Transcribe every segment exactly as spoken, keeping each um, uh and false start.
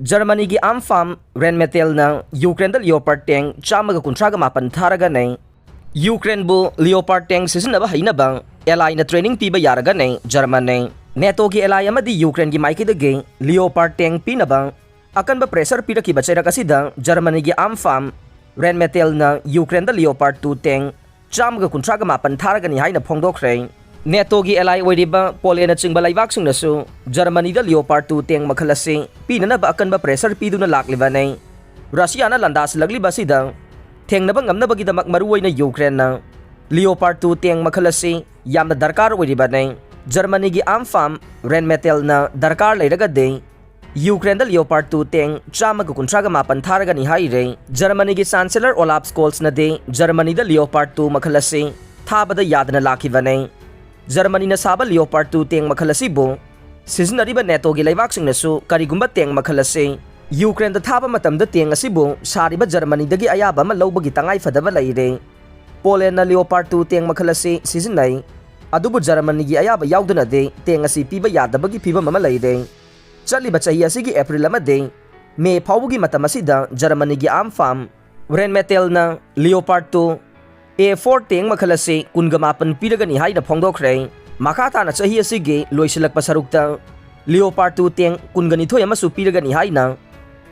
ꯖꯔꯃꯅꯤꯒꯤ arms firm Rheinmetallꯅ ꯌꯨꯀ꯭ꯔꯦꯟꯗ Leopard tank ꯆꯥꯝꯃꯒ ꯀꯨꯟꯊ꯭ꯔꯥꯒ ꯃꯥꯄꯟ ꯊꯥꯔꯒꯅꯤ꯫ ꯌꯨꯀ꯭ꯔꯦꯟꯕꯨ Leopard tank ꯁꯤꯖꯤꯟꯅꯕ ꯍꯩꯅꯕ allyꯅ training ꯄꯤꯕ ꯌꯥꯔꯒꯅꯤ ꯖꯔꯃꯅꯤ꯫ NATOꯒꯤ ally ꯑꯃꯗꯤ ꯌꯨꯀ꯭ꯔꯦꯟꯒꯤ ꯃꯥꯏꯀꯩꯗꯒꯤ Leopard tank ꯄꯤꯅꯕ ꯑꯀꯟꯕ pressure ꯄꯤꯔꯛꯈꯤꯕ ꯆꯩꯔꯛ ꯑꯁꯤꯗ ꯖꯔꯃꯅꯤꯒꯤ arms firm Rheinmetallꯅ ꯌꯨꯀ꯭ꯔꯦꯟꯗ Leopard two tank ꯆꯥꯝꯃꯒ ꯀꯨꯟꯊ꯭ꯔꯥꯒ ꯃꯥꯄꯟ ꯊꯥꯔꯒꯅꯤ ꯍꯥꯏꯅ ꯐꯣꯡꯗꯣꯛꯈ꯭ꯔꯦ꯫ NATOꯒꯤ ally ꯑꯣꯏꯔꯤꯕ ꯄꯣꯂꯦꯟꯅꯆꯤꯡꯕ ꯂꯩꯕꯥꯛꯁꯤꯡꯅꯁꯨ ꯖꯔꯃꯅꯤꯗ Leopard two tank ꯃꯈꯜ ꯑꯁꯤ ꯄꯤꯅꯅꯕ ꯑꯀꯟꯕ pressure ꯄꯤꯗꯨꯅ ꯂꯥꯛꯂꯤꯕꯅꯤ꯫ ꯔꯁꯤꯌꯥꯅ ꯂꯥꯟꯗꯥꯁꯤꯜꯂꯛꯂꯤꯕ ꯑꯁꯤꯗ ꯊꯦꯡꯅꯕ ꯉꯝꯅꯕꯒꯤꯗꯃꯛ ꯃꯔꯨꯑꯣꯏꯅ ꯌꯨꯀ꯭ꯔꯦꯟꯅ Leopard two tank ꯃꯈꯜ ꯑꯁꯤ ꯌꯥꯝꯅ ꯗꯔꯀꯥꯔ ꯑꯣꯏꯔꯤꯕꯅꯤ꯫ ꯖꯔꯃꯅꯤꯒꯤ arms firm Rheinmetallꯅ ꯗꯔꯀꯥꯔ ꯂꯩꯔꯒꯗꯤ ꯌꯨꯀ꯭ꯔꯦꯟꯗ Leopard two tank ꯆꯥꯝꯃꯒ ꯀꯨꯟꯊ꯭ꯔꯥꯒ ꯃꯥꯄꯟ ꯊꯥꯔꯒꯅꯤ ꯍꯥꯏꯔꯦ꯫ ꯖꯔꯃꯅꯤꯒꯤ Chancellor Olaf Scholzꯅꯗꯤ ꯖꯔꯃꯅꯤꯗ Leopard two ꯃꯈꯜ ꯑꯁꯤ ꯊꯥꯕꯗ ꯌꯥꯗꯅ ꯂꯥꯛꯈꯤꯕꯅꯤ꯫ ꯖꯔꯃꯅꯤꯅ ꯁꯥꯕ Leopard two tank ꯃꯈꯜ ꯑꯁꯤꯕꯨ ꯁꯤꯖꯤꯟꯅꯔꯤꯕ NATOꯒꯤ ꯂꯩꯕꯥꯛꯁꯤꯡꯅꯁꯨ ꯀꯔꯤꯒꯨꯝꯕ tank ꯃꯈꯜ ꯑꯁꯤ ꯌꯨꯀ꯭ꯔꯦꯟꯗ ꯊꯥꯕ ꯃꯇꯝꯗ tank ꯑꯁꯤꯕꯨ ꯁꯥꯔꯤꯕ ꯖꯔꯃꯅꯤꯗꯒꯤ ꯑꯌꯥꯕ ꯑꯃ ꯂꯧꯕꯒꯤ ꯇꯉꯥꯏ ꯐꯗꯕ ꯂꯩꯔꯦ꯫ ꯄꯣꯂꯦꯟꯅ Leopard two tank ꯃꯈꯜ ꯑꯁꯤ ꯁꯤꯖꯤꯟꯅꯩ, ꯑꯗꯨꯕꯨ ꯖꯔꯃꯅꯤꯒꯤ ꯑꯌꯥꯕ ꯌꯥꯎꯗꯅꯗꯤ tank ꯑꯁꯤ ꯄꯤꯕ ꯌꯥꯗꯕꯒꯤ ꯐꯤꯚꯝ ꯑꯃ ꯂꯩꯔꯦ꯫ ꯆꯠꯂꯤꯕ ꯆꯍꯤ ꯑꯁꯤꯒꯤ April ꯑꯃꯗꯤ May ꯐꯥꯎꯕꯒꯤ ꯃꯇꯝ ꯑꯁꯤꯗ ꯖꯔꯃꯅꯤꯒꯤ arms firm Rheinmetallꯅ Leopard two A four tank ꯃꯈꯜ ꯑꯁꯤ ꯀꯨꯟꯒ ꯃꯥꯄꯟ ꯄꯤꯔꯒꯅꯤ ꯍꯥꯏꯅ ꯐꯣꯡꯗꯣꯛꯈ꯭ꯔꯦ꯫ ꯃꯈꯥ ꯇꯥꯅ ꯆꯍꯤ ꯑꯁꯤꯒꯤ ꯂꯣꯏꯁꯤꯜꯂꯛꯄ ꯁꯔꯨꯛꯇ Leopard two tank ꯀꯨꯟꯒ ꯅꯤꯊꯣꯏ ꯑꯃꯁꯨ ꯄꯤꯔꯒꯅꯤ ꯍꯥꯏꯅ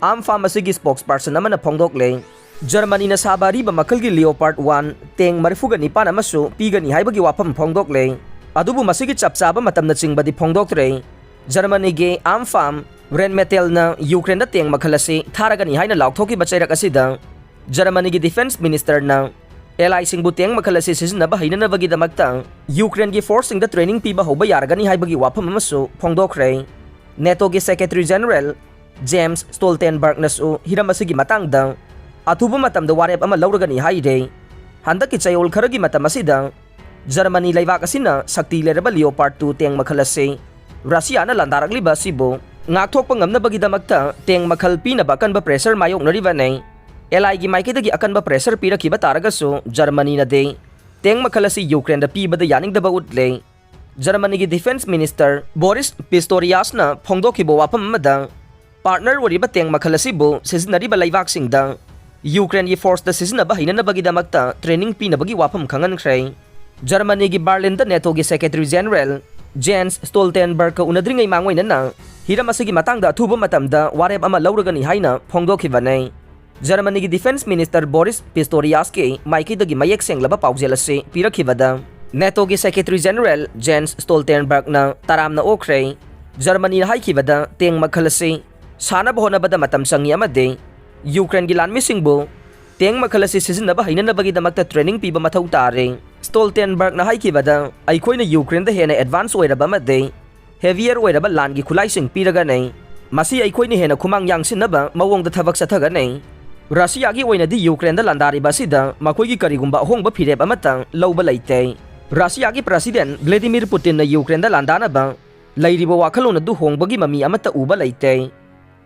arms firm ꯑꯁꯤꯒꯤ spokesperson ꯑꯃꯅ ꯐꯣꯡꯗꯣꯛꯂꯦ꯫ ꯖꯔꯃꯅꯤꯅ ꯁꯥꯕ ꯑꯔꯤꯕ ꯃꯈꯜꯒꯤ Leopard one tank ꯃꯔꯤꯐꯨꯒ ꯅꯤꯄꯥꯟ ꯑꯃꯁꯨ ꯄꯤꯒꯅꯤ ꯍꯥꯏꯕꯒꯤ ꯋꯥꯐꯝ ꯐꯣꯡꯗꯣꯛꯂꯦ꯫ ꯑꯗꯨꯕꯨ ꯃꯁꯤꯒꯤ ꯆꯞ ꯆꯥꯕ ꯃꯇꯝꯅꯆꯤꯡꯕꯗꯤ ꯐꯣꯡꯗꯣꯛꯇ꯭ꯔꯦ꯫ ꯖꯔꯃꯅꯤꯒꯤ arms firm Rheinmetallꯅ ꯌꯨꯀ꯭ꯔꯦꯟꯗ tank ꯃꯈꯜ ꯑꯁꯤ ꯊꯥꯔꯒꯅꯤ ꯍꯥꯏꯅ ꯂꯥꯎꯊꯣꯛꯈꯤꯕ ꯆꯩꯔꯛ ꯑꯁꯤꯗ ꯖꯔꯃꯅꯤꯒꯤ defence ministerꯅ allyꯁꯤꯡꯕꯨ tank ꯃꯈꯜ ꯑꯁꯤ ꯁꯤꯖꯤꯟꯅꯕ ꯍꯩꯅꯅꯕꯒꯤꯗꯃꯛꯇ ꯌꯨꯀ꯭ꯔꯦꯟꯒꯤ forceꯁꯤꯡꯗ training ꯄꯤꯕ ꯍꯧꯕ ꯌꯥꯔꯒꯅꯤ ꯍꯥꯏꯕꯒꯤ ꯋꯥꯐꯝ ꯑꯃꯁꯨ ꯐꯣꯡꯗꯣꯛꯈ꯭ꯔꯦ꯫ NATOꯒꯤ Secretary General Jens Stoltenbergꯅꯁꯨ ꯍꯤꯔꯝ ꯑꯁꯤꯒꯤ ꯃꯇꯥꯡꯗ ꯑꯊꯨꯕ ꯃꯇꯝꯗ ꯋꯥꯔꯦꯞ ꯑꯃ ꯂꯧꯔꯒꯅꯤ ꯍꯥꯏꯔꯦ꯫ ꯍꯟꯗꯛꯀꯤ ꯆꯌꯣꯜ ꯈꯔꯒꯤ ꯃꯇꯝ ꯑꯁꯤꯗ ꯖꯔꯃꯅꯤ ꯂꯩꯕꯥꯛ ꯑꯁꯤꯅ ꯁꯛꯇꯤ ꯂꯩꯔꯕ Leopard two tank ꯃꯈꯜ ꯑꯁꯤ ꯔꯁꯤꯌꯥꯅ ꯂꯥꯟꯗꯥꯔꯛꯂꯤꯕ ꯑꯁꯤꯕꯨ ꯉꯥꯛꯊꯣꯛꯄ ꯉꯝꯅꯕꯒꯤꯗꯃꯛꯇ tank ꯃꯈꯜ ꯄꯤꯅꯕ ꯑꯀꯟꯕ pressure ꯃꯥꯌꯣꯛꯅꯔꯤꯕꯅꯤ꯫ Allyꯒꯤ ꯃꯥꯏꯀꯩꯗꯒꯤ ꯑꯀꯟꯕ pressure ꯄꯤꯔꯛꯈꯤꯕ ꯇꯥꯔꯒꯁꯨ ꯖꯔꯃꯅꯤꯅꯗꯤ tank ꯃꯈꯜ ꯑꯁꯤ ꯌꯨꯀ꯭ꯔꯦꯟꯗ ꯄꯤꯕꯗ ꯌꯥꯅꯤꯡꯗꯕ ꯎꯠꯂꯦ꯫ ꯖꯔꯃꯅꯤꯒꯤ defence minister Boris Pistoriusꯅ ꯐꯣꯡꯗꯣꯛꯈꯤꯕ ꯋꯥꯐꯝ ꯑꯃꯗ, ꯄꯥꯔꯠꯅꯔ ꯑꯣꯏꯔꯤꯕ ꯇꯦꯡ ꯃꯈꯜ ꯑꯁꯤꯕꯨ ꯁꯤꯖꯤꯟꯅꯔꯤꯕ ꯂꯩꯕꯥꯛꯁꯤꯡꯗ ꯌꯨꯀ꯭ꯔꯦꯟꯒꯤ ꯐꯣꯔꯁꯇ ꯁꯤꯖꯤꯟꯅꯕ ꯍꯩꯅꯅꯕꯒꯤꯗꯃꯛꯇ ꯇ꯭ꯔꯦꯅꯤꯡ ꯄꯤꯅꯕꯒꯤ ꯋꯥꯐꯝ ꯈꯪꯍꯟꯈ꯭ꯔꯦ꯫ ꯖꯔꯃꯅꯤꯒꯤ ꯕꯥꯔꯂꯤꯟꯗ ꯅꯦꯇꯣꯒꯤ ꯁꯦꯀ꯭ꯔꯦꯇꯔꯤ ꯖꯦꯅꯔꯦꯜ ꯖꯦꯟꯁ ꯁ꯭ꯇꯣꯜꯇꯦꯟꯕꯔꯒꯀ ꯎꯅꯗ꯭ꯔꯤꯉꯩ ꯃꯥꯡꯑꯣꯏꯅꯅ ꯍꯤꯔꯝ ꯑꯁꯤꯒꯤ ꯃꯇꯥꯡꯗ ꯑꯊꯨꯕ ꯃꯇꯝꯗ ꯋꯥꯔꯦꯞ ꯑꯃ ꯂꯧꯔꯒꯅꯤ ꯍꯥꯏꯅ ꯐꯣꯡꯗꯣꯛꯈꯤꯕꯅꯤ꯫ ꯖꯔꯃꯅꯤꯒꯤ ꯗꯤꯐꯦꯟꯁ ꯃꯤꯅꯤꯁꯇꯔ ꯕꯣꯔꯤꯁ ꯄꯤꯁꯇꯣꯔꯤꯌꯥꯁꯀꯤ ꯃꯥꯏꯀꯩꯗꯒꯤ ꯃꯌꯦꯛ ꯁꯦꯡꯂꯕ ꯄꯥꯎꯖꯦꯜ ꯑꯁꯤ ꯄꯤꯔꯛꯈꯤꯕꯗ, ꯅꯦꯇꯣꯒꯤ ꯁꯦꯀ꯭ꯔꯦꯇꯔꯤ ꯖꯦꯅꯔꯦꯜ ꯖꯦꯟꯁ ꯁ꯭ꯇꯣꯜꯇꯦꯟꯕꯔꯒꯅ ꯇꯔꯥꯝꯅ ꯑꯣꯛꯈ꯭ꯔꯦ꯫ ꯖꯔꯃꯅꯤꯅ ꯍꯥꯏꯈꯤꯕꯗ ꯇꯦꯡ ꯃꯈꯜ ꯑꯁꯤ ꯁꯥꯅꯕ ꯍꯣꯠꯅꯕꯗ ꯃꯇꯝ ꯆꯪꯏ ꯑꯃꯗꯤ ꯌꯨꯀ꯭ꯔꯦꯟꯒꯤ ꯂꯥꯟꯃꯤꯁꯤꯡꯕꯨ ꯇꯦꯡ ꯃꯈꯜ ꯑꯁꯤ ꯁꯤꯖꯤꯟꯅꯕ ꯍꯩꯅꯅꯕꯒꯤꯗꯃꯛꯇ ꯇ꯭ꯔꯦꯅꯤꯡ ꯄꯤꯕ ꯃꯊꯧ ꯇꯥꯔꯦ꯫ ꯁ꯭ꯇꯣꯜꯇꯦꯟꯕꯔꯒꯅ ꯍꯥꯏꯈꯤꯕꯗ, "ꯑꯩꯈꯣꯏꯅ ꯌꯨꯀ꯭ꯔꯦꯟꯗ ꯍꯦꯟꯅ ꯑꯦꯗꯚꯥꯟꯁ ꯑꯣꯏꯔꯕ ꯑꯃꯗꯤ ꯍꯦꯚꯤꯌꯔ ꯑꯣꯏꯔꯕ ꯂꯥꯟꯒꯤ ꯈꯨꯠꯂꯥꯏꯁꯤꯡ ꯄꯤꯔꯒꯅꯤ꯫ ꯃꯁꯤ ꯑꯩꯈꯣꯏꯅ ꯍꯦꯟꯅ ꯈꯨꯃꯥꯡ ꯌꯥꯡꯁꯤꯟꯅꯕ ꯃꯑꯣꯡꯗ ꯊꯕꯛ ꯆꯠꯊꯒꯅꯤ꯫ ꯔꯁꯤꯌꯥꯒꯤ ꯑꯣꯏꯅꯗꯤ ꯌꯨꯀ꯭ꯔꯦꯟꯗ ꯂꯥꯟꯗꯥꯔꯤꯕ ꯑꯁꯤꯗ ꯃꯈꯣꯏꯒꯤ ꯀꯔꯤꯒꯨꯝꯕ ꯑꯍꯣꯡꯕ ꯐꯤꯔꯦꯞ ꯑꯃꯠꯇ ꯂꯧꯕ ꯂꯩꯇꯦ꯫ ꯔꯁꯤꯌꯥꯒꯤ ꯄ꯭ꯔꯁꯤꯗꯦꯟ ꯚ꯭ꯂꯦꯗꯤꯃꯤꯔ ꯄꯨꯇꯤꯟꯅ ꯌꯨꯀ꯭ꯔꯦꯟꯗ ꯂꯥꯟꯗꯥꯅꯕ ꯂꯩꯔꯤꯕ ꯋꯥꯈꯜꯂꯣꯟ ꯑꯗꯨ ꯍꯣꯡꯕꯒꯤ ꯃꯃꯤ ꯑꯃꯠꯇ ꯎꯕ ꯂꯩꯇꯦ꯫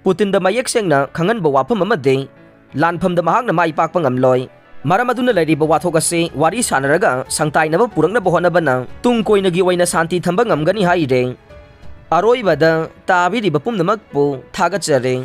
ꯄꯨꯇꯤꯟꯗ ꯃꯌꯦꯛ ꯁꯦꯡꯅ ꯈꯪꯍꯟꯕ ꯋꯥꯐꯝ ꯑꯃꯗꯤ ꯂꯥꯟꯐꯝꯗ ꯃꯍꯥꯛꯅ ꯃꯥꯏ ꯄꯥꯛꯄ ꯉꯝꯂꯣꯏ꯫ ꯃꯔꯝ ꯑꯗꯨꯅ ꯂꯩꯔꯤꯕ ꯋꯥꯊꯣꯛ ꯑꯁꯤ ꯋꯥꯔꯤ ꯁꯥꯅꯔꯒ ꯁꯪꯇꯥꯏꯅꯕ ꯄꯨꯔꯛꯅꯕ ꯍꯣꯠꯅꯕꯅ ꯇꯨꯡ ꯀꯣꯏꯅꯒꯤ ꯑꯣꯏꯅ ꯁꯥꯟꯇꯤ ꯊꯝꯕ ꯉꯝꯒꯅꯤ" ꯍꯥꯏꯔꯦ꯫ ꯑꯔꯣꯏꯕꯗ ꯇꯥꯕꯤꯔꯤꯕ ꯄꯨꯝꯅꯃꯛꯄꯨ ꯊꯥꯒꯠꯆꯔꯤ꯫